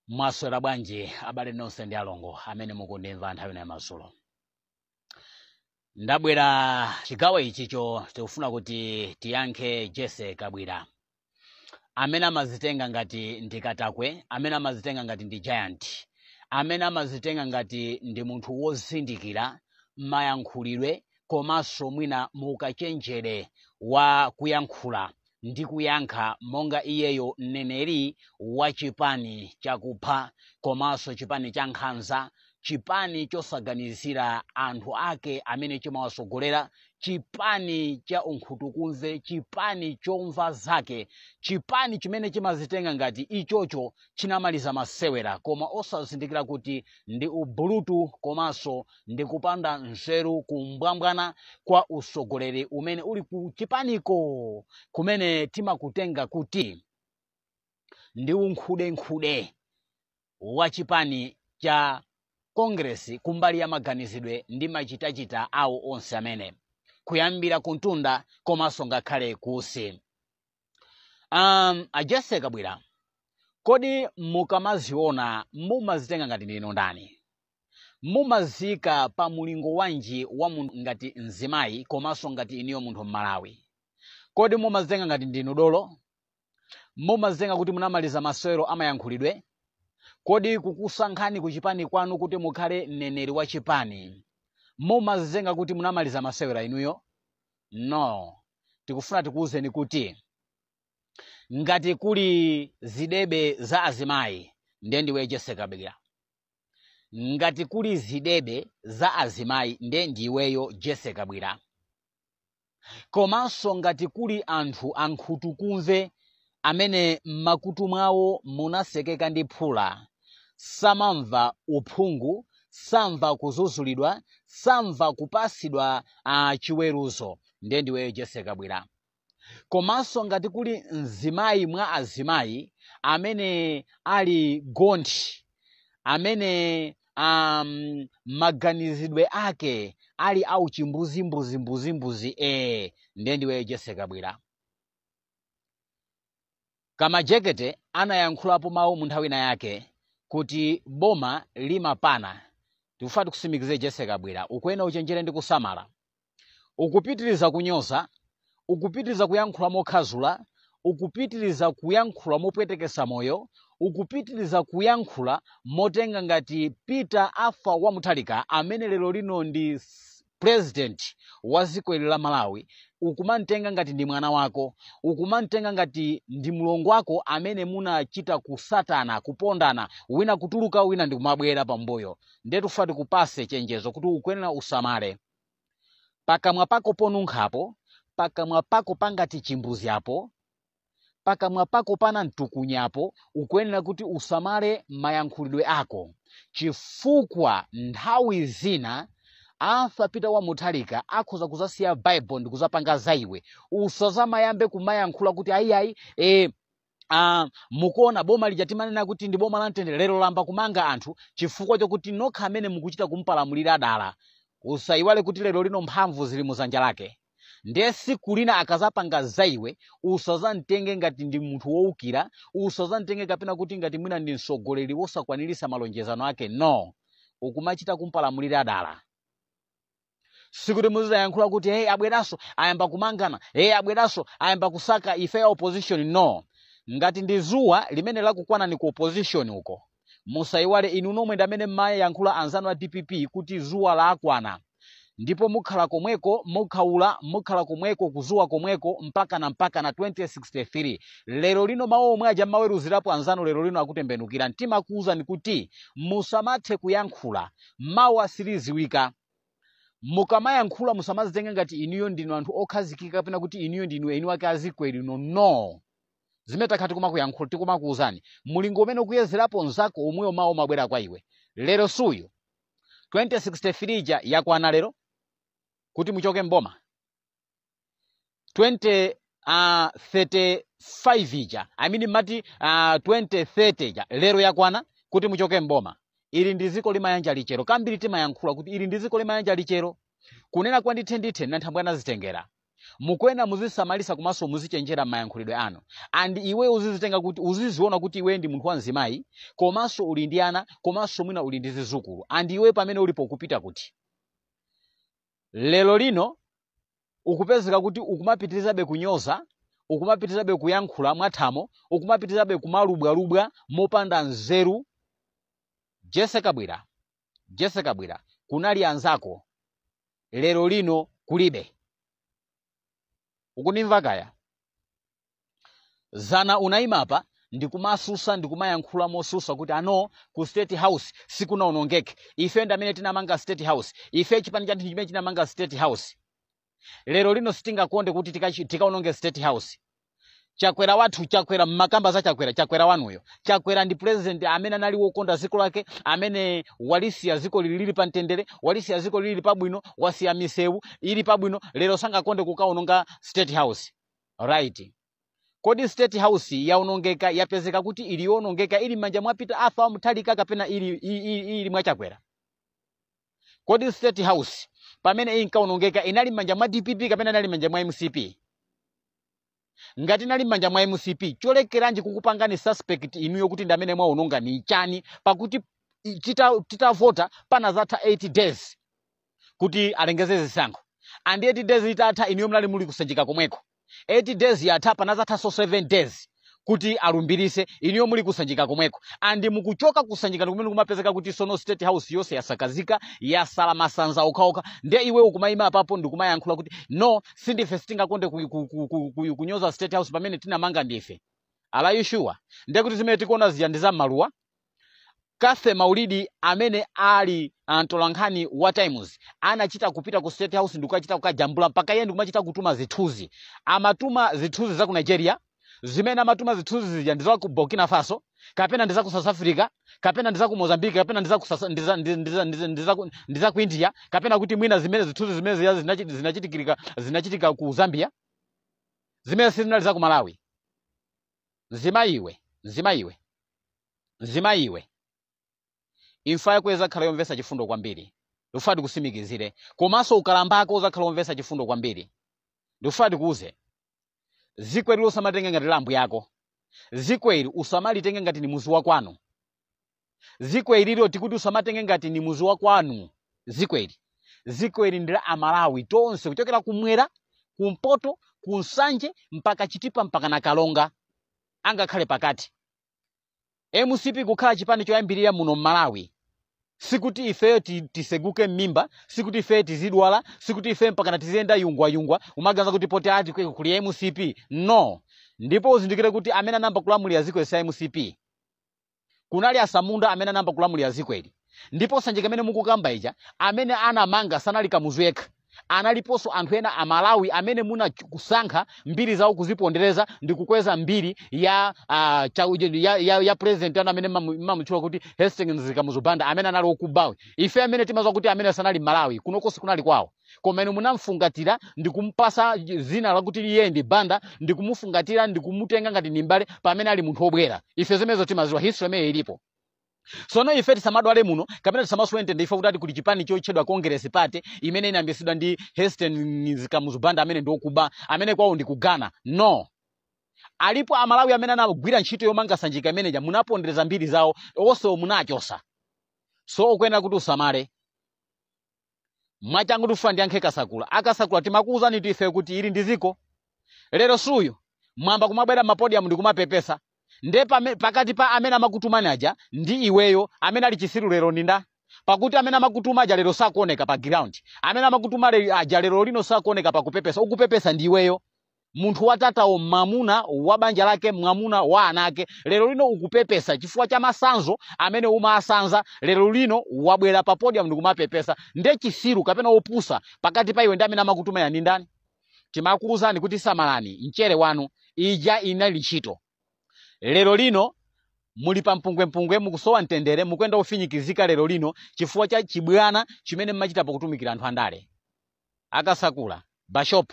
Mwaswera bwanji abale nonse ndi alongo amene mukundimva nthawi ino yamadzulo? Ndabwera chigawo ichicho, tikufuna kuti tiyankhe Jesse Kabwira amene amazitenga ngati ndi katakwe, amene amazitenga ngati ndi giant, amene amazitenga ngati ndi munthu wozindikira mayankhulidwe komanso mwina mukachenjere wa kuyankhula ndi kuyankha monga iyeyo mneneri wa chipani chakupha komanso chipani cha nkhanza, chipani chosaganizira anthu ake amene chimawasogolera, chipani cha unkhutukumve, chipani chomva zake, chipani chimene chimazitenga ngati ichocho chinamaliza masewera, koma osazindikira kuti ndi ubulutu komanso ndi kupanda nzeru, kumbwambwana kwa usogoleri umene uli ku chipaniko, kumene timakutenga kuti ndi unkhudenkhude wa chipani cha Congress kumbali ya maganizidwe ndi machitachita awo onse amene kuyambira kuntunda komanso ngakhale kusi. A Jesse Kabwira, kodi mukamaziona mumazitenga ngati ndinu ndani? Mumazika pa mulingo wanji wa munthu ngati mzimayi komanso ngati iniyo munthu Mmalawi? Kodi mumazitenga ngati ndinu dolo? Mumazitenga kuti munamaliza masewero amayankhulidwe? Kodi kukusankhani kuchipani kwanu kuti mukhale mneneri wa chipani, mumazitenga kuti munamaliza masewera inuyo? No, tikufuna tikuwuzeni kuti ngati kuli zidebe za azimayi, ndiye ndiwe Jesse Kabwira. Ngati kuli zidebe za azimayi, ndiye ndiweyo Jesse Kabwira. Komanso ngati kuli anthu ankhutukumve amene m'makutu mwawo munasekeka ndi phula, samamva uphungu, samva kuzuzulidwa, samva kupasidwa chiweruzo, ndiye ndiweyo Jesse Kabwira. Komanso ngati kuli mzimayi mwa azimayi amene ali gonthi, amene maganizidwe ake ali auchimbuzimbuzimbuzimbuzi, ndiye ndiweyo Jesse Kabwira. Kamajekete anayankhulapo mawu mu nthawi ina yake kuti boma limapana. Tikufuna tikutsimikize Jesse Kabwira, ukuyenera uchenjere ndi kusamala. Ukupitiriza kunyoza, ukupitiriza kuyankhula mokhazula, ukupitiriza kuyankhula mopwetekesa moyo, ukupitiriza kuyankhula motenga ngati Peter Arthur wa Mutharika amene lero lino ndi president wa dziko ili la Malawi, ukumantenga ngati ndi mwana wako, ukumantenga ngati ndi mlongo wako amene munachita kusatana, kupondana, wina kutuluka, wina ndi kumabwera pambuyo. Ndiye tikufuna tikupase chenjezo kuti ukuyenera usamale. Pakamwa pako ponunkhapo, pakamwa pako pangati chimbuzi apo, pakamwa pako pana mtukunyapo, ukuyenera kuti usamale mayankhulidwe ako, chifukwa nthawi zina Arthur Peter wa Mutharika akhoza kuzasiya Bible ndi kuzapanga za iwe. Usazamayambe kumayankhula kuti ayiayi, mukuona boma lija timanena kuti ndi boma la mtendere, lero lamba kumanga anthu chifukwa chokuti nokha amene mukuchita kumpalamulira dala. Usayiwale kuti lero lino mphamvu zili muzanja lake. Ndiye siku lina akazapanga za iwe, usazamtenge ngati ndi munthu wowukira, usazamtenge kapena kuti ngati mwina ndi mtsogoleri wosakwanirisa malonjezano ake. No, ukumachita kumpalamulira dala. Sikuti muzidayankhula kuti hey, abweranso ayamba kumangana, hey, abweranso ayamba kusaka ife ya opposition. No, ngati ndi zuwa limene lakukwanani ku opposition uko, musayiwale inu nomwe ndi amene mmayankhula anzanu a DPP kuti zuwa lakwana, ndipo mukhala komweko, mukhaula, mukhala komweko kuzuwa komweko mpaka na mpaka na 2063. Lero lino mawu omwe aja mmaweruzirapo anzanu lero lino akutembenukira mtima. Kuwuzani kuti musamathe kuyankhula, mawu asiriziwika. Mukamayankhula musamazitenga ngati inuyo ndinu anthu okhazikika kapena kuti inuyo ndinu eni wake aziko lino. No, zimene takhala tikumakuyankhula, tikumakuwuzani, mulingo umene ukuyezerapo nzako omweyo mawu mabwera kwa iwe. Lero suyu 2063 ija yakwana lero kuti muchoke mboma, 20 35 ija, I mean mati 2030 ija lero yakwana kuti muchoke mboma. Ili ndi ziko limayanja lichero. Kambiri timayankhula kuti ili ndi ziko limayanja lichero. Kunena kwa ndithe ndithe, nanthambwe anazitengera. Mukuyenera muzisamalisa komanso muzichenjera m'mayankhulidwe anu. And iwe uzizitenga kuti uziziona kuti iwe ndi munthu wa mzimayi, komanso uli ndi ana, komanso mwina uli ndi zizukulu. And iwe pamene ulipo kupita kuti lero lino ukupezeka kuti ukumapitirizabe kunyoza, ukumapitirizabe kuyankhula mwathamo, ukumapitirizabe kumalubwalubwa mopanda nzeru. Jesse Kabwira, Jesse Kabwira, kunali anzako, lero lino kulibe. Ukunimva kaya? Zana unayimapa ndikumasusa, ndikumayankhula mosusa kuti ano ku State House sikunaonongeke, ife ndi amene tinamanga State House, ife chipani chathu chimene chinamanga State House, lero lino sitingakonde kuti tikaononge State House. Chakwera wathu, Chakwera, mmakamba za Chakwera, Chakwera wanuyo, Chakwera ndi president amene anali wokonda dziko lake, amene walisiya dziko lili pa mtendere, walisiya dziko lili pabwino, wasiya misewu ili pabwino, lero sangakonde kukaononga State House. Right, kodi State House yaonongeka, yapezeka kuti ili yonongeka ili m'manja mwa Peter Arthur Mutharika kapena ili mwa Chakwera? Kodi State House pamene inkaonongeka inali m'manja mwa DPP kapena inali m'manja mwa MCP? Ngati inali m'manja mwa MCP, cholekeranji kukupangani suspect inuyo kuti ndi amene mwaononga ni chani? Pakuti titavota panazatha 8 days kuti alengeze zisankho, and 8 days itatha inuyo mnali muli kusanjika komweko. 8 days yatha, panazathanso 7 days kuti alumbirise, inuyo muli kusanjika komweko. And mukuchoka kusanjika kumene kumapezeka kuti sono State House yonse yasakazika, yasala masanza okhaokha. Ndiye iwe ukumayima apapo ndikumayankhula kuti no, sindife, sitingakonde kunyoza State House pamene tinamanga ndife. Are you sure? Ndiye kuti zimene tikuona zija ndi zam'maluwa. Kafe Maulidi amene ali mtolankhani wa Times anachita kupita ku State House ndikukachita kukajambula, mpaka iye ndikumachita kutuma zithunzi. Amatuma zithunzi za ku Nigeria, zimene amatuma zithunzi zija ndi za ku Burkina Faso, kapena ndi za ku South Africa, kapena ndi za ku Mozambique, kapena ndi za ku South- ndi za- ndi- ndi za- ndi za- ndi za ku- ndi za ku India, kapena kuti mwina zimene zithunzi zimene zija zinachitika ku Zambia, zimene sizinali za ku Malawi. Mzimayiwe, mzimayiwe, mzimayiwe, imfa yako izakhala yomvetsa chifundo kwambiri, ndikufuna ndikusimikizire. Komanso ukalambako uzakhala womvetsa chifundo kwambiri. Ndikufuna ndikuuze, ziko ili usamatenga ngati lambu yako, ziko ili usamalitenge ngati ni muzi wa kwanu. Ziko ililo tikuti usamatenge ngati ni muzi wa kwanu. Ziko ili, ziko ili ndi la Amalawi tonse, kuchokera kumwera, kumpoto, kunsanje, mpaka Chitipa, mpaka na Kalonga, angakhale pakati. MCP kukhala chipani choyambirira muno m'Malawi, sikuti ifeyo tiseguke m'mimba, sikuti ifeyo tizidwala, sikuti ifeyo mpakana tiziyenda yungwayungwa umaganiza kuti poti ati kuli MCP. No. Ndipo uzindikire kuti amene anayamba kulamulira ziko si MCP, kunali asamunda amene anayamba kulamulira ziko ili. Ndipo sanjika imene mukukamba ija, amene anamanga sanali Kamuzu yekha, analiponso anthu ena Amalawi amene munakusankha mbiri zawo kuzipondereza ndi kukweza mbiri ya president anu amene mamutchula kuti Hastings Kamuzu Banda, amene anali wokubawe. Ife amene timaziwa kuti amene sanali Malawi kunokonse kunali kwawo, koma inu munamfungatira ndi kumpasa zina lakuti iye ndi Banda, ndi kumufungatira ndi kumutenga ngati ni mbale pamene ali munthu wobwera. Ife zimenezo timaziwa, history imene ilipo. Sono ife tisamadwale muno kapena tisamaswente ndife kuti ati kuli chipani chotchedwa Congress Party imene inayambisidwa ndi Hastings Kamuzu Banda amene ndi wokuba, amene kwawo ndi ku Ghana. No, alipo Amalawi amene anagwira ntchito yomanga sanjika imeneja, munapondereza mbiri zawo onse, munachosa. So ukuyenera kuti usamale mwachangu. Tifuna ndiyankhe Kasakula. Akasakula, timakuwuzani tu ife kuti ili ndi ziko. Lero suyu mwamba kumabwera mapodium ndi kumapepesa. Nde pakati pa amene amakutumani aja ndi iweyo, amene ali chisiru lero ndi nda? Pakuti amene amakutuma aja lero sakuoneka pa ground, amene amakutuma aja lero lino sakuoneka pa kupepesa. Ukupepesa ndi iweyo, munthu watatawo, mwamuna wa banja lake, mwamuna wa ana ake. Lero lino ukupepesa chifukwa cha masanzo amene umasanza. Lero lino wabwera pa podium ndikumapepesa. Nde chisiru kapena wopusa pakati pa iwe ndi amene amakutuma yani ndani? Timakuwuzani kuti samalani mchere wanu, ija inali ntchito. Lero lino muli pa mpungwempungwe, mukusowa mtendere, mukuyenda ofinyikizika lero lino chifukwa cha chibwana chimene mmachita pokutumikira anthu andale. Akasakula, bishop,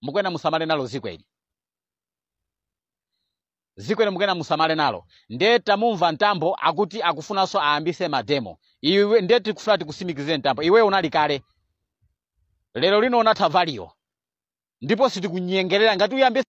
mukuyenda musamale nalo ziko ili, ziko ili mukuyenda musamale nalo. Nde tamumva Mtambo akuti akufunanso ayambise mademo. Iwe nde tikufuna tikusimikizire, Mtambo, iwe unali kale, lero lino unatha value. Ndipo sitikunyengerera ngati uyambe.